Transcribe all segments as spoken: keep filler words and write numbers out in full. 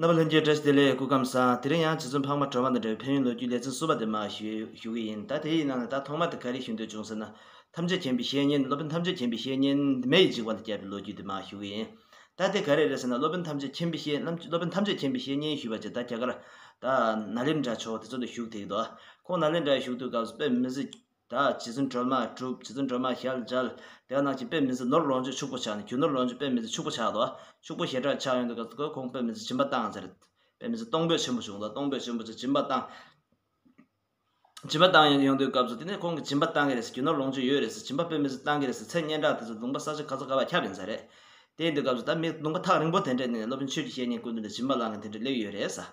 རྣམ་པ་ལྷན་རྒྱས་བཀྲ་ཤིས་བདེ་ལེགས། སྐུ་ཁམས་བཟང་། དེ་རིང་ཡང་རྗེ་བཙུན་འཕགས་མ་སྒྲོལ་མ་དང་འབྲེལ་བའི་ཕན་ཡོན་ལོ་རྒྱུས་ལེ་ཚན་གསུམ་པ་དེ་མར་ཞུ་ཞུ་གི་ཡིན། ད་དེའི་ནང་ནས་ད་ཐོག་མ་དེ་ག་རེ་ཞུ་འདོད་བྱུང་ཟེར་ན། ཐམས་ཅད་མཁྱེན་པའི་བཤེས་གཉེན། སློབ་དཔོན་ཐམས་ཅད་མཁྱེན་པའི་བཤེས་གཉེན་མེ་ཡིས་འཇིག་པ་ལ་བསྐྱབས་པའི་ལོ་རྒྱུས་དེ་མར་ཞུ་གི་ཡིན། ད་དེ་ག་རེ་རེད་ཟེར་ན། སློབ་དཔོན་ཐམས་ཅད་མཁྱེན་པའི་བཤེས། སློབ་དཔོན་ཐམས་ཅད་མཁྱེན་པའི་བཤེས་གཉེན་ཞུས་པ་ཅིག་ད་རྒྱ་གར་ད་ནཱ་ལེནྡྲ་ཕྱོགས་དེ་ཚོ་ལ་བཞུགས་བསྡད་ཀྱི་འདུག་ཁོང་ནཱ་ལེནྡྲ་བཞུགས་དུས་སྐབས་སུ་དཔེ་མི་སྲིད། ད་རྗེ་བཙུན་སྒྲོལ་མ་གྲུབ། རྗེ་བཙུན་སྒྲོལ་མ་ཞལ་མཇལ། དེ་ནང་བཞིན་དཔེ་མི་སྲིད་ནོར་ལོངས་སྤྱོད་ཕྱུག་པོ་ཆགས་ནས། རྒྱུ་ནོར་ལོངས་སྤྱོད་དཔེ་མི་སྲིད་ཕྱུག་པོ་ཆགས་འདུག་ཕྱུག་པོ་ཞེ་དྲག་ཆགས་ཡོང་དུས་སྐབས་སུ་ཁོང་དཔེ་མི་སྲིད་སྦྱིན་པ་བཏང་ཚར། དཔེ་མི་སྲིད་གཏོང་ཕོད་ཆེན་པོ་བྱུང་འདུག་གཏོང་ཕོད་ཆེན་པོ་ཆགས། སྦྱིན་པ་བཏང་། སྦྱིན་པ་བཏང་ཡོང་དུས་སྐབས་སུ་དེ་ནས་ཁོང་གིས་སྦྱིན་པ་བཏང་གི་རེད་ཟེར། རྒྱུ་ནོར་ལོངས་སྤྱོད་ཡོད་རེད་ཟེར། སྦྱིན་པ་དཔེ་མི་སྲིད་བཏང་གི་རེད་ཟེར། ཚེ་སྔོན་གྲས་དེ་ཚོ་ལུང་པ་ས་ཆ་ག་ཚོད་ག་བ་ཁྱབ་ཡིན་ས་རེད། དེ་ཡིན་དུས་སྐབས་སུ་ད་མི་ལུང་པ་ཐག་རིང་པོ་དེ་འདྲས་ནས་སློབ་དཔོན་ཆོས་ཀྱི་བཤེས་གཉེན་སྐུ་མདུན་དུ་སྦྱིན་པ་བླངས་མཁན་དེ་འདྲས་སླེབས་ཡོད་རེད་ཟེར།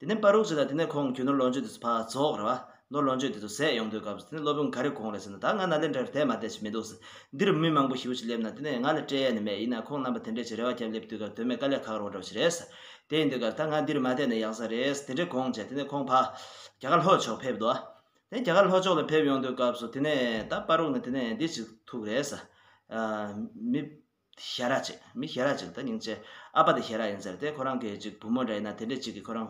དེ་ནས་བར་དུ་ཅིག་ལ་དེ་ནས་ཁོང་རྒྱུ་ནོར་ལོངས་སྤྱོད་དེ་ཚོ་ཕར་རྫོགས་རེད་བ། ནོར་ལོངས་སྤྱོད་དེ་ཚོ་ཟད་ཡོང་དུས་སྐབས་སུ་དེ་ནས་སློབ་དཔོན་ག་རེ་དགོངས་རེད་ཟེར་ན། ད་ང་ནཱ་ལེནྡྲར་བསྡད་མ་བསྡད་ཅིག་མི་འདུག་ཟེར། འདིར་མི་མང་པོ་ཞེ་པོ་ཅིག་སླེབས་ན་དེ་ནས་ང་ལ་སྤྲད་ཡ་ནི་མེད། ཡིན་ན་ཁོང་རྣམ་པ་དེ་འདྲས་ཅིག་རེ་བ་བརྒྱབ་སླེབས་དུས་སྐབས་དོན་མེད་དཀའ་ལས་ཁག་པོ་འདྲ་པོ་ཞིག་རེད་ཟེར། དེ་ཡིན་དུས་སྐབས་ད་ང་འདིར་མ་བསྡད་ན་ཡག་ས་རེད་ཟེར། དེ་འདྲས་དགོངས་བྱས་དེ་ནས་ཁོང་ཕར་རྒྱ་གར་ལྷོ་ཕྱོགས་ཕེབས་འདུག་དེ་རྒྱ་གར་ལྷོ་ཕྱོགས་ལ་ཕེབས་ཡོང་དུས་སྐབས་སུ་དེ་ནས་ད་བར་དུ་ནས་དེ་ནས་འདི་ཅིག་ཐུག་རེད་ཟེར། ཨ། མི་ཞལ་རས་ཅིག་མི་ཞལ་རས་ཅིག་ད་སྙིང་རྗེ། ཨ་ཕ་དེ་ཞལ་རས་ཡིན་ཟེར། དེ་ཁོ་རང་གི་ཅིག་བུ་མོ་འདྲ་ཡིན་ན་དེ་འདྲས་ཅིག་གིས་ཁོ་རང་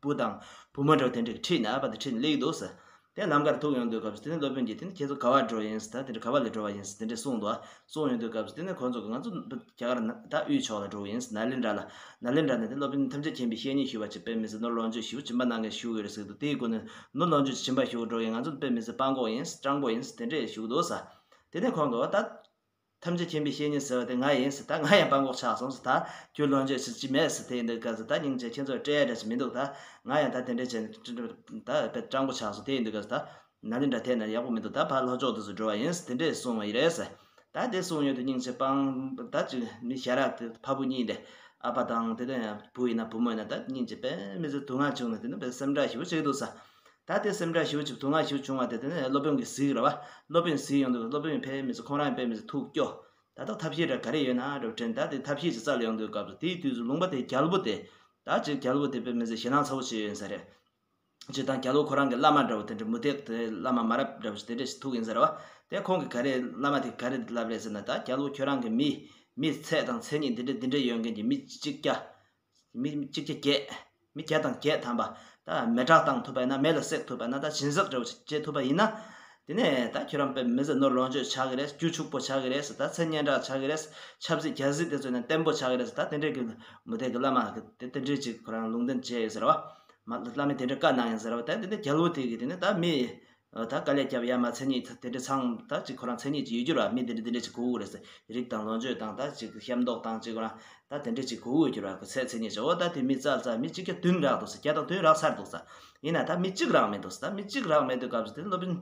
བུ་དང་བུ་མོ་འདྲ་བོ་དེ་འདྲས་ཁྲིད་ནས། ཨ་ཕ་དེ་ཁྲིད་ནས་སླེབས་འདུག་ཟེར། དེ་ལམ་ཁར་ཐུག་ཡོང་དུས་སྐབས་སུ་དེ་ནས་སློབ་དཔོན་གྱིས་དེ་ནས་ཁྱེད་ཚོ་ག་པར་འགྲོ་ཡིན་ཟེར། ད་དེ་འདྲས་ག་པ་ལ་འགྲོ་བ་ཡིན་ཟེར་དེ་འདྲས་གསུངས་འདུག་གསུངས་ཡོང་དུས་སྐབས་སུ་དེ་ནས་ཁོང་ཚོ་གིས་ང་ཚོ་རྒྱ་གར་ནང་ད་དབུས་ཕྱོགས་ལ་འགྲོ་གི་ཡིན་ཟེར། ནཱ་ལེནྡྲ་ལ། ནཱ་ལེནྡྲ་ནས་དེ་སློབ་དཔོན་ཐམས་ཅད་མཁྱེན་པའི་བཤེས་གཉེན་ཞུ་བ་ཅིག་དཔེ་མི་སྲིད་ནོར་ལོངས་སྤྱོད་ཞེ་པོ་སྦྱིན་པ་གནང་མཁན་ཞུ་གི་རེད་ཟེར་འདུག་དེའི་སྒོ་ནས་ནོར་ལོངས་སྤྱོད་སྦྱིན་པ་ཞུ་འགྲོ་གི་ཡིན། ང་ཚོ་དཔེ་མི་སྲིད་སྤྲང་པོ་ཡིན། སྤྲང་པོ་ཡིན་དེ་འདྲས་ཞུ་གི་འདུག་ཟེར། དེ་ནས་ཁོང་གིས་འོ་ད། ཐམས་ཅད་མཁྱེན་པའི་བཤེས་གཉེན་ཟེར་བ་དེ་ང་ཡིན་ཟེར། ད་ང་ཡང་སྤྲང་པོ་ཆགས་སོང་ཟེར། ད་རྒྱུ་ལོངས་སྤྱོད་ཟེར་ཅི་མེད་ཟེར། དེ་ཡིན་དུས་སྐབས་སུ་ད་སྙིང་རྗེ། ཁྱེད་ཚོར་སྤྲད་ཡ་འདྲ་ཞིག་མི་འདུག་ད་ང་ཡང་ད་དེ་འདྲས་བྱས་ནས་ད་དཔེ་སྤྲང་པོ་ཆགས་སོང་། དེ་ཡིན་དུས་སྐབས་སུ་ད་ནཱ་ལེནྡྲ་ཐད་ན་ཡག་པོ་མི་འདུག་ད་ཕར་ལྷོ་ཕྱོགས་དེ་ཚོ་འགྲོ་བ་ཡིན་ཟེར་དེ་འདྲས་གསུངས་པ་ཡིན་རེད་ཟེར། ད་དེ་གསུངས་ཡོང་དུས་སྙིང་རྗེ་སྤྲང་ད་ཅིག་མི་ཞལ་རས་དེ་ཕ་བུ་གཉིས་དེ། ཨ་ཕ་དང་དེ་ནས་བུ་ཡིན་ན་བུ་མོ་ཡིན་ན་ད་སྙིང་རྗེ། དཔེ་མི་སྲིད་སྡུག་བསྔལ་བྱུང་ནས་དེ་ནས་དཔེ་སེམས་ཁྲལ་ཞེ་པོ་བྱེད་ཀྱི་འདུག་ཟེར། ད་དེ་སེམས་ཁྲལ་ཞེ་པོ་ཅིག་སྡུག་བསྔལ་ཞེ་པོ་བྱུང་བ་དེ་དེ་ནས་སློབ་དཔོན་གྱིས་གཟིགས་རེད་བ། སློབ་དཔོན་གཟིགས་ཡོང་དུས་སློབ་དཔོན་དཔེ་མི་སྲིད་ཁོང་རང་དཔེ་མི་སྲིད་ཐུགས་སྐྱོ། ད་ལྟ་ཐབས་ཤེས་ར་ག་རེ་ཡོད་ན་འདྲ་བོ་དྲན། ད་དེ་ཐབས་ཤེས་ཅིག་བཙལ་ཡོང་དུས་སྐབས་སུ་དེའི་དུས་སུ་ལུང་པ་དེའི་རྒྱལ་པོ་དེ། ད་ཅིག་རྒྱལ་པོ་དེ་དཔེ་མི་སྲིད་ཞེད་སྣང་ཚ་པོ་བྱེད་ཡོད་ས་རེད། སྤྱིར་བཏང་རྒྱལ་པོ་ཁོ་རང་གི་བླ་མ་འདྲ་བོ་དེ་འདྲ་མུ་སྟེགས་དེ་བླ་མ་མ་རབས་འདྲ་བོ་ཞིག་དེ་འདྲ་ཞིག་ཐུག་ཡིན་ས་རེད་བ། དེ་ཁོང་གིས་ག་རེ་བླ་མ་དེ་ག་རེ་ལབ་རེད་ཟེར་ན། ད་རྒྱལ་པོ་ཁྱོད་རང་གི་མི་མི་ཚད་དང་མཚན་ཉིད་འདི་འདྲ་འདི་འདྲ་ཡོད་མཁན་གྱི་མི་གཅིག་བརྒྱ། མི་མི་གཅིག་བརྒྱ་བརྒྱད། མི་བརྒྱ་དང་བརྒྱད་ཐམ་པ་ད་མེ་སྲེག་བཏང་ཐུབ་པ་ཡིན་ན། མེ་ལ་བསྲེག་ཐུབ་པ་ཡིན་ན། ད་སྦྱིན་སྲེག་འདྲ་བོ་ཞིག་བྱེད་ཐུབ་པ་ཡིན་ན། དེ་ནས་ད་ཁྱོད་རང་དཔེ་མི་སྲིད་ནོར་ལོངས་སྤྱོད་ཆགས་ཀྱི་རེད། རྒྱུ་ཕྱུག་པོ་ཆགས་ཀྱི་རེད་ཟེར། ད་མཚན་སྙན་གྲགས་ཆགས་ཀྱི་རེད། ཆབ་སྲིད་རྒྱལ་སྲིད་དེ་ཚོ་ནས་བརྟན་པོ་ཆགས་ཀྱི་རེད་ཟེར། ད་དེ་འདྲས་ཀྱི་མུ་སྟེགས་ཀྱི་བླ་མ་གི་དེ་དེ་འདྲས་ཅིག་ཁོ་རང་ལུང་བསྟན་བྱས་ཡོད་ཟེར་བ། མ་བླ་མས་དེ་འདྲས་བཀའ་གནང་ཡོད་ཟེར་བ། ད་དེ་འདྲས་རྒྱལ་པོ་དེ་གིས་དེ་ནས་ད་མི་ད་དཀའ་ལས་བརྒྱབ་ཡ་མ་མཚན་ཉིད་དེ་འདྲས་ཚང་ད་ཅིག་ཁོ་རང་མཚན་ཉིད་ཅིག་ཡོད་རྒྱུ་ར། མི་དེ་འདྲས་དེ་འདྲས་ཅིག་དགོས་ཀྱི་རེད་ཟེར། རིགས་དང་ལོངས་སྤྱོད་དང་ད་ཅིག་ཤ་མདོག་དང་ཅིག་ཁོ་རང་ད་དེ་འདྲས་ཅིག་དགོས་ཀྱི་ར། ཁོ་ཚད་མཚན་ཉིད་ཅིག་འོ་ད་དེ་མི་བཙལ་ཙང་མི་གཅིག་བརྒྱ་བདུན་རག་འདུག་ཟེར། བརྒྱ་དང་བདུན་རག་ཚར་འདུག་ཟེར། ཡིན་ན་ད་མི་གཅིག་རག་མེད་འདུག་ཟེར། ད་མི་གཅིག་རག་མེད་དུས་སྐབས་སུ་དེ་སློབ་དཔོན་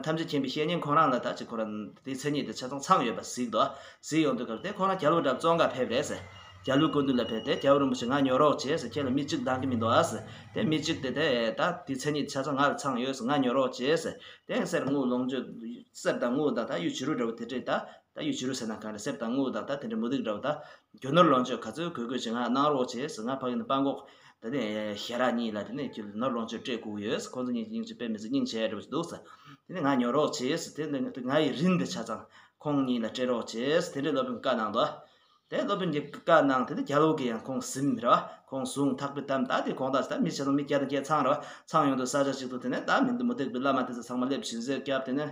ཐམས་ཅད་མཁྱེན་པའི་བཤེས་གཉེན་ཁོང་རང་ལ་ད་ཅིག་ཁོ་རང་དེའི་མཚན་ཉིད་དེ་ཆ་ཚང་ཚང་ཡོད་པ་གཟིགས་འདུག་གཟིགས་ཡོང་དུས་སྐབས་དེ་ཁོང་རང་རྒྱལ་པོ་འདྲ་བ་བཙོན་ཁར་ཕེབས་རེད་ཟེར། རྒྱལ་པོའི་སྐུ་མདུན་ལ་ཕེབས་ཏེ། རྒྱལ་པོ་རིན་པོ་ཆེ་ང་ཉོ་རོགས་བྱེད་ཟེར། ཁྱེད་ལ་མི་གཅིག་འདང་གི་མི་འདུག་ཨ་ཟེར། དེ་མི་གཅིག་དེ་དེ་ད་དེའི་མཚན་ཉིད་ཆ་ཚང་ང་ལ་ཚང་ཡོད་ཟེར། ང་ཉོ་རོགས་བྱེད་ཟེར། དེ་གསེར་དངུལ་ལོངས་སྤྱོད་གསེར་དང་དངུལ་དང་ད་གཡུ་བྱུ་རུ་འདྲ་བོ་དེ་འདྲས་ད། ད་གཡུ་བྱུ་རུ་ཟེར་ན་གང་རེད། གསེར་དང་དངུལ་དང་ད་དེ་འདྲའི་མུ་ཏིག་འདྲ་བོ་ད། རྒྱུ་ནོར་ལོངས་སྤྱོད་ག་ཚོད་དགོས་དགོས་ཅིག་ང་གནང་རོགས་བྱེད་ཟེར། ང་ཕ་གི་ནས་སྤྲང་པོ་ད་ནི་ཞལ་རས་གཉིས་ལ་དེ་ནས་ཁྱོད་ནོར་ལོངས་སྤྱོད་སྤྲད་དགོས་ཡོད་ཟེར། ཁོང་ཚོ་གཉིས་སྙིང་རྗེ་དཔེ་མི་སྲིད་སྙིང་རྗེ་འདྲ་བོ་ཞིག་འདུག་ཟེར། དེ་ནས་ང་ཉོ་རོགས་བྱེད་ཟེར། དེ་ནས་ང་ཡི་རིན་དེ་ཆ་ཚང་ཁོང་གཉིས་ལ་སྤྲད་རོགས་བྱེད་ཟེར། དེ་འདྲའི་སློབ་དཔོན་བཀའ་གནང་འདུག་དེ་སློབ་དཔོན་གྱིས་བཀའ་གནང་། དེ་ནས་རྒྱལ་པོ་གིས་ཡང་ཁོང་ཟིན་རེད་བ། ཁོང་བཟུང་ཐག་པས་བསྡམས། ད་དེ་དགོང་དག་ད་མི་ཆ་ཚང་མི་བརྒྱ་དང་བརྒྱད་ཚང་རེད་བ། ཚང་ཡོང་དུས་ས་ཆ་གཅིག་ཏུ་དེ་ནས་ད་མི་འདི་མུ་སྟེགས་པའི་བླ་མ་དེ་ཚོ་ཚང་མ་སླེབས་སྦྱིན་སྲེག་བརྒྱབ། དེ་ནས།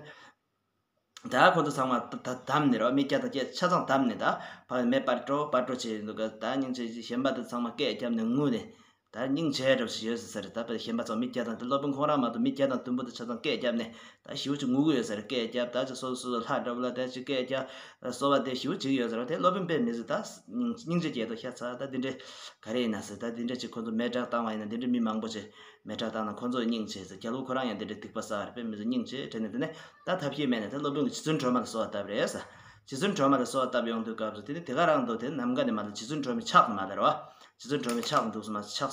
ད་ཁོ་ཚོ་ཚང་མ་ད་ད་བསྡམས་ནས་རེད་བ། མི་བརྒྱ་དང་བརྒྱད་ཆ་ཚང་བསྡམས་ནས་ད་ཕར་མེ་སྤར་འགྲོ་སྤར་འགྲོ་བྱས་འདུག་ག་ད་སྙིང་རྗེ་གཞན་པ་དེ་ཚང་མ་སྐད་བརྒྱབ་ནས་ངུས་ནས། ད་སྙིང་རྗེ་འདྲ་བོ་ཞིག་ཡོད་ས་རེད། ད་དཔེ་གཞན་པ་ཚང་མི་བརྒྱ་དང་། དེ་སློབ་དཔོན་ཁོང་རང་མ་གཏོགས་མི་བརྒྱ་དང་བདུན་པོ་དེ་ཆ་ཚང་སྐད་བརྒྱབ་ནས་ད་ཞེ་པོ་ཅིག་ངུ་གི་ཡོད་ས་རེད། སྐད་བརྒྱབ། ད་ཅིག་སོ་སོ་སོ་སོ་ལྷ་འདྲ་བོ་ལ་ད་ཅིག་སྐད་བརྒྱབ། གསོལ་བ་འདེབས། ཞེ་པོ་ཅིག་ཡོད་ས་རེད། དེ་སློབ་དཔོན་དཔེ་མི་སྲིད་ད་སྙིང་སྙིང་རྗེ་སྐྱེས་འདུག་ཤ་ཚ། ད་འདི་འདྲས་ག་རེ་ཡིན་ན་ཟེར། ད་འདི་འདྲས་ཅིག་ཁོ་ཚོ་མེ་སྲེག་བཏང་བ་ཡིན་ན་འདི་འདྲས་མི་མང་པོ་ཅིག་མེ་སྲེག་བཏང་ན་ཁོ་ཚོ་སྙིང་རྗེ་ཟེར། རྒྱལ་པོ་ཁོ་རང་ཡང་འདི་འདྲའི་སྡིག་པ་བསགས་རེད། དཔེ་མི་སྲིད་སྙིང་རྗེ་དྲན་ནས། དེ་ནས་ད་ཐབས་ཤེས་མེད་ནས་དེ་སློབ་དཔོན་གྱིས་རྗེ་བཙུན་སྒྲོལ་མ་ལ་གསོལ་བ་བཏབ་རེད་ཟེར། རྗེ་བཙུན་སྒྲོལ་མ་ལ་གསོལ་བ་བཏབ་ཡོང་དུས་སྐབས་སུ་དེ་ནི་དེ་ག་རང་འདུག་དེ་ནམ་མཁའ་ནས་མར་ལ་རྗེ་བཙུན་སྒྲོལ་མའི་ཕྱག་དེ་མར་ལ་རེད་བ། རྗེ་བཙུན་སྒྲོལ་མའི་ཕྱག་འདུག་སེ་མར་ཕྱག་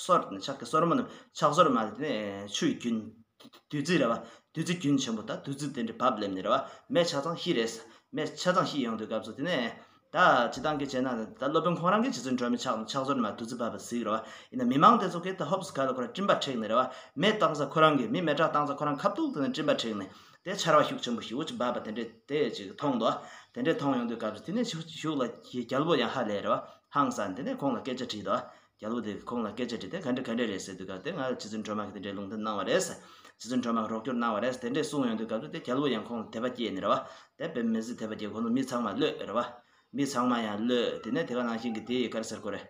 སོར་ནས་ཕྱག་གི་སོར་མོ་ནས་ཕྱག་སོར་མར་ལ་དེ་ནས་ཆུ་ཡི་རྒྱུན། བདུད་རྩི་རེད་བ། བདུད་རྩི་རྒྱུན་ཆེན་པོ་ད་བདུད་རྩི་དེ་འདྲ་བབས་སླེབས་ནས་རེད་བ། མེ་ཆ་ཚང་ཤི་རེད་ཟེར། མེ་ཆ་ཚང་ཤི་ཡོང་དུས་སྐབས་སུ་དེ་ནས། ད་སྤྱིར་བཏང་གི་བྱས་ན་ད་སློབ་དཔོན་ཁོང་རང་གིས་རྗེ་བཙུན་སྒྲོལ་མའི་ཕྱག་ཕྱག་སོར་མར་བདུད་རྩི་བབས་པ་གཟིགས་རེད་བ། ཡིན་ན་མི་མང་དེ་ཚོ་གིས་ད་ཧོབ་སི་ག་ལ་ཁོ་རང་སྤྲིན་པ་འཁྲིགས་ནས་རེད་བ། མེ་བཏང་ས་ཁོ་རང་གིས། མི་མེ་སྲེག་བཏང་ས་ཁོ་རང་ཁ་ཐུག་དེ་ནས་སྤྲིན་པ་འཁྲིགས་ནས་དེ་ཆར་པ་ཤུགས་ཆེན་པོ་ཞེ་པོ་ཅིག་འབབ་པ་དེ་འདྲས་དེ་ཅིག་མཐོང་འདུག་དེ་འདྲས་མཐོང་ཡོང་དུས་སྐབས་སུ་དེ་ནས་ཤུགས་ཤུགས་ལ་རྒྱལ་པོ་ཡང་ཧ་ལས་རེད་བ། ཧང་སངས། དེ་ནས་ཁོང་ལ་སྐད་ཆ་དྲིས་འདུག་རྒྱལ་པོ་དེ་གིས་ཁོང་ལ་སྐད་ཆ་དྲིས་ཏེ། ག་འདྲ་ག་འདྲ་རེད་ཟེར་དུས་སྐབས་དེ། ང་རྗེ་བཙུན་སྒྲོལ་མ་གིས་དེ་འདྲའི་ལུང་བསྟན་གནང་བ་རེད་ཟེར། རྗེ་བཙུན་སྒྲོལ་མ་གིས་རོགས་སྐྱོར་གནང་བ་རེད་ཟེར། དེ་འདྲས་གསུངས་ཡོང་དུས་སྐབས་དེ་རྒྱལ་པོ་ཡང་ཁོང་ལ་དད་པ་སྐྱེས་ནས་རེད་བ། དེ་དཔེ་མི་སྲིད་དད་པ་སྐྱེས། ཁོང་ཚོ་མི་ཚང་མ་གློད་རེད་བ། མི་ཚང་མ་ཡང་གློད། དེ་ནས་དེ་ག་ནང་བཞིན་གྱི་དེ་ཡི་ག་རེ་ཟེར་དགོས་རེད།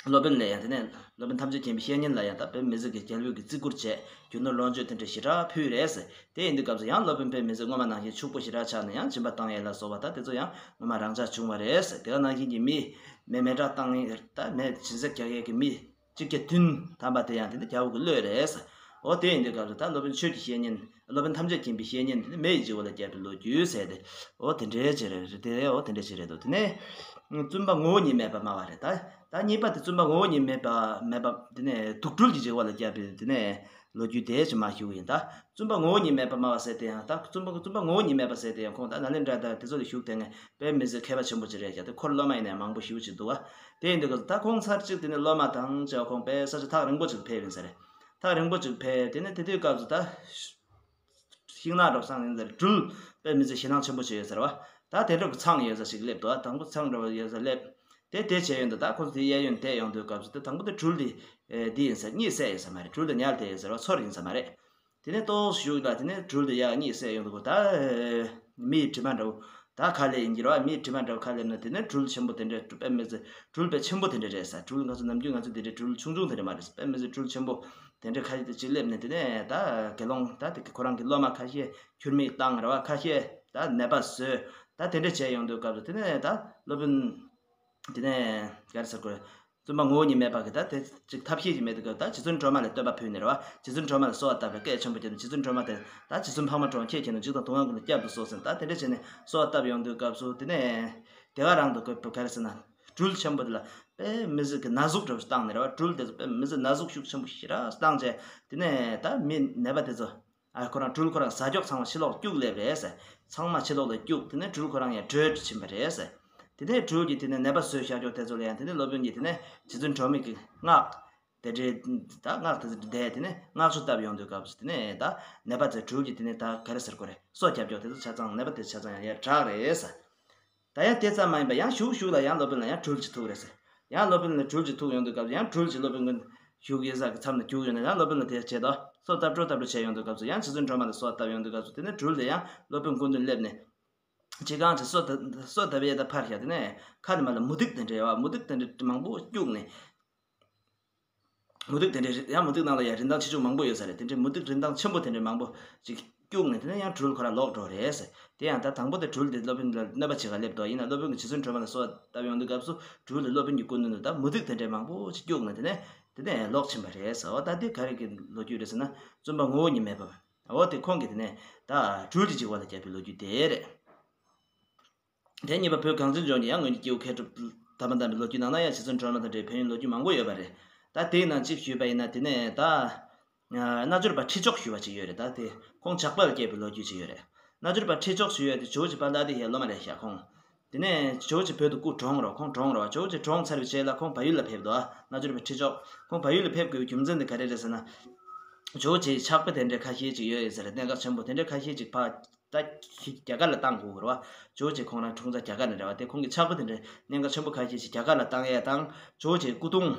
སློབ་དཔོན་ལ་ཡང་། དེ་ནས་སློབ་དཔོན་ཐམས་ཅད་མཁྱེན་པའི་བཤེས་གཉེན་ལ་ཡང་ད་དཔེ་མི་སྲིད་ཀྱི་རྒྱལ་པོས་ཀྱི་བརྩི་བཀུར་བྱས། རྒྱུ་ནོར་ལོངས་སྤྱོད་དེ་འདྲ་ཞེ་དྲག་ཕུལ་རེད་ཟེར། དེ་ཡིན་དུས་སྐབས་སུ་ཡང་སློབ་དཔོན་དཔེ་མི་སྲིད་སྔོན་མ་ནང་བཞིན་ཕྱུག་པོ་ཞེ་དྲག་ཆགས་ནས། ཡང་སྦྱིན་པ་བཏང་ཡས་ལ་སོགས་པ་ད་དེ་ཚོ་ཡང་སྔོན་མ་རང་འཇགས་བྱུང་བ་རེད་ཟེར། དེ་ག་ནང་བཞིན་གྱི་མི་མེ་མེ་སྲེག་བཏང་ཡས། ད་མེ་སྦྱིན་སྲེག་རྒྱག་ཡས་ཀྱི་མི་གཅིག་བརྒྱ་བདུན་ཐམ་པ་དེ་ཡང་དེ་འདྲ་རྒྱལ་པོ་གིས་གློད་རེད་ཟེར། འོ་དེ་ཡིན་དུས་སྐབས་སུ་ད་སློབ་དཔོན་ཆོས་ཀྱི་བཤེས་གཉེན། སློབ་དཔོན་ཐམས་ཅད་མཁྱེན་པའི་བཤེས་གཉེན་དེ་ནི་མེ་ཡིས་འཇིག་པ་ལ་བརྒྱབ་པའི་ལོ་རྒྱུས་ཟེར་ཏེ། འོ་དེ་འདྲའི་ཅིག་རེད་དེ། འོ་དེ་འདྲའི་ཅིག་རེད་འདུག་དེ་ནས་བཙུན་པ་ངོ་བོ་ཉིད་མེད་པར་སྨྲ་བ་རེད། ད་ད་གཉིས་པ་དེ་བཙུན་པ་ངོ་བོ་ཉིད་མེད་པར་མེད་པ་དེ་ནས་དུག་སྦྲུལ་གྱིས་འཇིག་པ་ལ་བརྒྱབ་པའི་དེ་ནས་ལོ་རྒྱུས་དེ་ཅིག་མར་ཞུ་གི་ཡིན། ད་བཙུན་པ་ངོ་བོ་ཉིད་མེད་པར་སྨྲ་བ་ཟེར་དེ་ཡང་། ད་བཙུན་པ་བཙུན་པ་ངོ་བོ་ཉིད་མེད་པ་ཟེར་དེ་ཡང་ཁོང་ད་ནཱ་ལེནྡྲ་དང་དེ་ཚོ་ལ་བཞུགས་བསྡད་མཁན་དཔེ་མི་སྲིད་མཁས་པ་ཆེན་པོ་ཅིག་རེད་ཀྱང་། དེ་འཁོར་སློབ་མ་ཡིན་ནའི་མང་པོ་ཞེ་པོ་ཅིག་འདུག་བ། དེ་ཡིན་དུས་སྐབས་སུ་ད་ཁོང་ཚར་གཅིག་དེ་ནས་སློབ་མ་དང་བཅས་པ་ཁོང་དཔེ་ས་ཆ་ཐག་རིང་པོ་ཅིག་ཕེབས་ཡིན་ས་རེད། ཐག་རིང་པོ་ཅིག་ཕེབས། དེ་ནས་དེ་དུས་སྐབས་སུ་ད་ཤིང་ནགས་འདྲ་བོ་སྲུང་ཡིན་ཟེར། སྦྲུལ་དཔེ་མི་སྲིད་ཞེད་སྣང་ཆེན་པོ་བྱས་ཡོད་ཟེར་བ། ད་དེ་འདྲ་གི་ཚང་ཡོད་ས་ཞིག་སླེབས་འདུག་དང་པོ་ཚང་འདྲ་བོ་ཡོད་ས་སླེབས། དེ་དེ་བྱས་ཡོང་དུས་ད་ཁོ་ཚོ་དེ་གཡས་གཡོན་བསྡད་ཡོང་དུས་སྐབས་སུ། དེ་དང་པོ་དེ་སྦྲུལ་དེ་ཨེ་འདི་ཡིན་ས། གཉིད་སད་ཡོད་ས་མ་རེད། སྦྲུལ་དེ་ཉལ་བསྡད་ཡོད་ཟེར་བ། ཚོར་ཡིན་ས་མ་རེད། དེ་ནས་ཏོག་ཙམ་བཞུགས་ལ། དེ་ནས་སྦྲུལ་དེ་ཡར་གཉིད་སད་ཡོང་དུས་ད་ཨེ་མིའི་དྲི་མ་འདྲ་བོ་ད་ག་སླེབས་ཡིན་གྱི་རེད་བ། མིའི་དྲི་མ་འདྲ་བོ་ག་སླེབས་ན། དེ་ནས་སྦྲུལ་ཆེན་པོ་དེ་འདྲ། དཔེ་མི་སྲིད་སྦྲུལ་དཔེ་ཆེན་པོ་དེ་འདྲ་རེད་ས། སྦྲུལ་ང་ཚོ་ནམ་རྒྱུན་ང་ཚོ་དེ་འདྲའི་སྦྲུལ་ཆུང་ཆུང་དེ་འདྲ་མ་རེད། དཔེ་མི་སྲིད་སྦྲུལ་ཆེན་པོ་དེ་འདྲ་ཁ་ཤས་དེ་ཅིག་སླེབས་ནས། དེ་ནས་ད་དགེ་སློང་ད་དེ་ཁོ་རང་གི་སློབ་མ་ཁ་ཤས་ཁྱུར་མིད་བཏང་རེད་བ། ཁ་ཤས་ད་ནད་པ་བཟོས། ད་དེ་འདྲ་བྱས་ཡོང་དུས་སྐབས་སུ། དེ་ནས་ད་སློབ་དཔོན་དེ་ནས་ག་རེ་ཟེར་དགོས་རེད། བཙུན་པ་ངོ་བོ་ཉིད་མེད་པ་གིས་ད་དེ་ཅིག་ཐབས་ཤེས་ཅིག་མེད་དུས་སྐབས། ད་རྗེ་བཙུན་སྒྲོལ་མ་ལ་བསྟོད་པ་ཕུལ་ནས་རེད་བ། རྗེ་བཙུན་སྒྲོལ་མ་ལ་གསོལ་བ་བཏབ་པའི་སྐད་ཆེན་པོ་བརྒྱབ་ནས། རྗེ་བཙུན་སྒྲོལ་མ་དེ་ད་རྗེ་བཙུན་འཕགས་མ་སྒྲོལ་མ་ཁྱེད་མཁྱེན་ནོ། འཇིགས་དང་དུག་ལྔ་ཀུན་ལས་བསྐྱབ་ཏུ་གསོལ་ཟེར། ད་དེ་འདྲ་བྱས་ནས་གསོལ་བ་བཏབ་ཡོང་དུས་སྐབས་སུ། དེ་ནས་དེ་ག་རང་དུ་ག་རེ་ཟེར་ན། སྦྲུལ་ཆེན་པོ་དེ་ལ་དཔེ་མི་སྲིད་ཀྱི་ན་ཟུག་འདྲ་བོ་བཏང་ནས་རེད་བ། སྦྲུལ་དེ་ཚོ་དཔེ་མི་སྲིད་ན་ཟུག་ཤུགས་ཆེན་པོ་ཞེ་དྲག་བཏང་བྱས། དེ་ནས་ད་མི་ནད་པ་དེ་ཚོ། ཨ། ཁོ་རང་སྦྲུལ་ཁོ་རང་ཟ་ཀྱོག་ཚང་མ་ཕྱི་ལོགས་སྐྱུག་སླེབས་རེད་ཟེར། ཚང་མ་ཕྱི་ལོགས་ལ་སྐྱུག་དེ་ནས་སྦྲུལ་ཁོ་རང་ཡང་བྲོས་ཕྱིན་པ་རེད་ཟེར། དེ་ནས་སྦྲུལ་གྱིས་དེ་ནས་ནད་པ་བཟོས་བཞག་ཀྱོག་དེ་ཚོ་ལ་ཡང་། དེ་ནས་སློབ་དཔོན་གྱིས་དེ་ནས་རྗེ་བཙུན་སྒྲོལ་མ་གི་སྔགས་དེ་འདྲའི་ད་སྔགས་དེ་ཚོ་བཟླས། དེ་ནས་སྔགས་ཆུ་བཏབ་ཡོང་དུས་སྐབས་སུ། དེ་ནས་ད་ནད་པ་དེ་སྦྲུལ་གྱིས་དེ་ནས་ད་ག་རེ་ཟེར་དགོས་རེད། སོ་བརྒྱབ་ཀྱོག་དེ་ཚོ་ཆ་ཚང་། ནད་པ་དེ་ཆ་ཚང་ཡང་ཡར་དྲག་རེད་ཟེར། ད་ཡང་དེ་ཙམ་མ་ཡིན་པ། ཡང་གཞུག་གཞུག་ལ་ཡང་སློབ་དཔོན་ལ་ཡང་སྦྲུལ་གྱིས་ཐུག་རེད་ཟེར། ཡང་སློབ་དཔོན་ལ་སྦྲུལ་གྱིས་ཐུག་ཡོང་དུས་སྐབས་སུ། ཡང་སྦྲུལ་གྱིས་སློབ་དཔོན་ཀུན་བཞུགས་ཡོད་ས་གི་མཚམས་ལ་རྒྱུགས་ཡོང་ནས། ཡང་སློབ་དཔོན་ལ་དེ་བྱས་ཏོ། སོ་བཏབ་འགྲོ་བཏབ་འགྲོ་བྱས་ཡོང་དུས་སྐབས་སུ། ཡང་རྗེ་བཙུན་སྒྲོལ་མ་ལ་སོ་བཏབ་ཡོང་དུས་སྐབས་སུ། དེ་ནས་སྦྲུལ་དེ་ཡང་སློབ་དཔོན་སྐུ་མདུན་སླེབས་ནས། ཅི་གང་ཅི། སོ་བཏབ་སོ་བཏབ་ཡས་ད་ཕར་བཞག་དེ་ནས་ཁ་ནས་མར་ལ་མུ་ཏིག་དེ་འདྲ་ཡོད་བ། མུ་ཏིག་དེ་འདྲ་མང་པོ་སྐྱུགས་ནས། མུ་ཏིག་དེ་འདྲའི་ཡང་མུ་ཏིག་ནང་ལ་ཡང་རིན་ཐང་ཆེ་ཆུང་མང་པོ་ཡོད་ས་རེད། དེ་འདྲའི་མུ་ཏིག་རིན་ཐང་ཆེན་པོ་དེ་འདྲའི་མང་པོ་ཅིག་སྐྱུགས་ནས། དེ་ནས་ཡང་སྦྲུལ་ཁོ་རང་ལོག་འགྲོ་རེད་ཟེར། དེ་ཡང་ད་དང་པོ་དེ་སྦྲུལ་དེ་སློབ་དཔོན་ལ་གནོད་པ་བྱེད་ག་སླེབས་འདུག་ཡིན་ན་སློབ་དཔོན་གྱིས་རྗེ་བཙུན་སྒྲོལ་མ་ལ་གསོལ་བ་བཏབ་ཡོང་དུས་སྐབས་སུ། སྦྲུལ་དེ་སློབ་དཔོན་གྱི་སྐུ་མདུན་དུ་ད་མུ་ཏིག་དེ་འདྲའི་མང་པོ་ཅིག་སྐྱུགས་ནས། དེ་ནས་དེ་ནས་ལོག་ཕྱིན་པ་རེད་ཟེར། འོ་ད་དེ་ག་རེ་གི་ལོ་རྒྱུས་རེད་ཟེར་ན། བཙུན་པ་ངོ་བོ་ཉིད་མེད་པ། འོ་དེ་ཁོང་གིས་དེ་ནས་ད་སྦྲུལ་གྱིས་འཇིག་པ་ལ་བརྒྱབ་པའི་ལོ་རྒྱུས་དེ་རེད། དེ་གཉིས་པ་བོད་གངས་ཅན་ལྗོངས་ཀྱི་ཡང་སྔོན་གྱི་སྐྱེས་བུ་མཁས་གྲུབ་དམ་པ་དམ་པའི་ལོ་རྒྱུས་ནང་ན་ཡང་རྗེ་བཙུན་སྒྲོལ་མ་དང་འབྲེལ་བའི་ཕན་ཡོན་ལོ་རྒྱུས་མང་པོ་ཡོད་པ་རེད། ད་དེའི་ནང་གཅིག་ཞུས་པ་ཡིན་ན། དེ་ནས་ད་རྣལ་འབྱོར་པ་ཁྲི་མཆོག་ཞུ་བ་ཅིག་ཡོད་རེད། ད་དེ་ཁོང་ཇག་པ་ལ་སྐྱེས་པའི་ལོ་རྒྱུས་ཅིག་ཡོད་རེད། རྣལ་འབྱོར་པ་ཁྲི་མཆོག་ཞུ་ཡས་དེ་ཇོ་བོ་རྗེ་དཔལ་ལྡན་ཨ་ཏི་ཤའི་སློབ་མ་རེད་ཤག་ཁོང་། དེ་ནས་ཇོ་བོ་རྗེ་བོད་དུ་སྐུ་གྲོངས་རོགས། ཁོང་གྲོངས་རོགས། ཇོ་བོ་རྗེ་གྲོངས་ཚར་བའི་རྗེས་ལ་ཁོང་བལ་ཡུལ་ལ་ཕེབས་འདུག་རྣལ་འབྱོར་པ་ཁྲི་མཆོག་ཁོང་བལ་ཡུལ་ལ་ཕེབས་དགོས་པའི་རྒྱུ་མཚན་དེ་ག་རེ་རེད་ཟེར་ན། ཇོ་བོ་རྗེ་ཡི་ཕྱག་དཔེ་དེ་འདྲའི་ཁ་ཤས་ཅིག་ཡོད་ཡོད་ས་རེད། གནད་འགག་ཆེན་པོ་དེ་འདྲའི་ཁ་ཤས་ཅིག་ཕར་ད་རྒྱ་གར་ལ་བཏང་དགོས་རེད་བ། ཇོ་བོ་རྗེ་ཁོང་རང་འཁྲུངས་ས་རྒྱ་གར་ནས་རེད་བ། དེ་ཁོང་གི་ཕྱག་དཔེ་དེ་འདྲའི་གནད་འགག་ཆེན་པོ་ཁ་ཤས་ཅིག་རྒྱ་གར་ལ་བཏང་ཡས་དང་། ཇོ་བོ་རྗེའི་སྐུ་གདུང་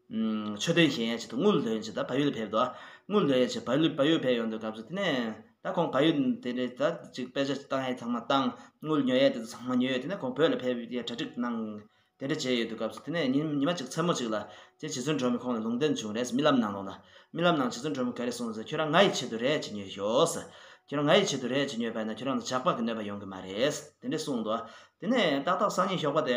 མཆོད་རྟེན་བཞེངས་ཡས་ཆེད་དུ་དངུལ་འདོན་ཆེད་དུ་བལ་ཡུལ་ལ་ཕེབས་འདུག་དངུལ་འདོན་ཡས་ཆེད་བལ་ཡུལ་བལ་ཡུལ་ཕེབས་ཡོང་དུས་སྐབས་སུ། དེ་ནས་ད་ཁོང་བལ་ཡུལ་དེ་འདྲའི་ད་ཅིག་དཔེ་ཆ་བཏང་ཡས་ཚང་མ་བཏང་། དངུལ་ཉོ་ཡས་དེ་ཚོ་ཚང་མ་ཉོས། དེ་ནས་ཁོང་བོད་ལ་ཕེབས་ཡས་གྲ་སྒྲིག་གནང་། དེ་འདྲ་བྱས་ཡོད་དུས་སྐབས་སུ། དེ་ནས་ཉིན་ཉི་མ་གཅིག་མཚན་མོ་གཅིག་ལ་ཅེ་རྗེ་བཙུན་སྒྲོལ་མས་ཁོང་ལ་ལུང་བསྟན་བྱུང་རེད། རྨི་ལམ་ནང་ལོགས་ལ། རྨི་ལམ་ནང་རྗེ་བཙུན་སྒྲོལ་མས་ག་རེ་གསུངས་ཟེར། ཁྱོད་རང་ང་ཡི་ཆེད་དུ་རས་ཅིག་ཉོས་ཤོག་ཟེར། ཁྱོད་རང་ང་ཡི་ཆེད་དུ་རས་ཅིག་ཉོས་པ་ཡིན་ན་ཁྱོད་རང་ལ་ཇག་པ་གི་གནོད་པ་ཡོང་གི་མ་རེད་ཟེར། དེ་འདྲ་གསུངས་འདུག་དེ་ནས་ཏག་ཏག་སང་ཉིན་ཞོགས་པ་དེ་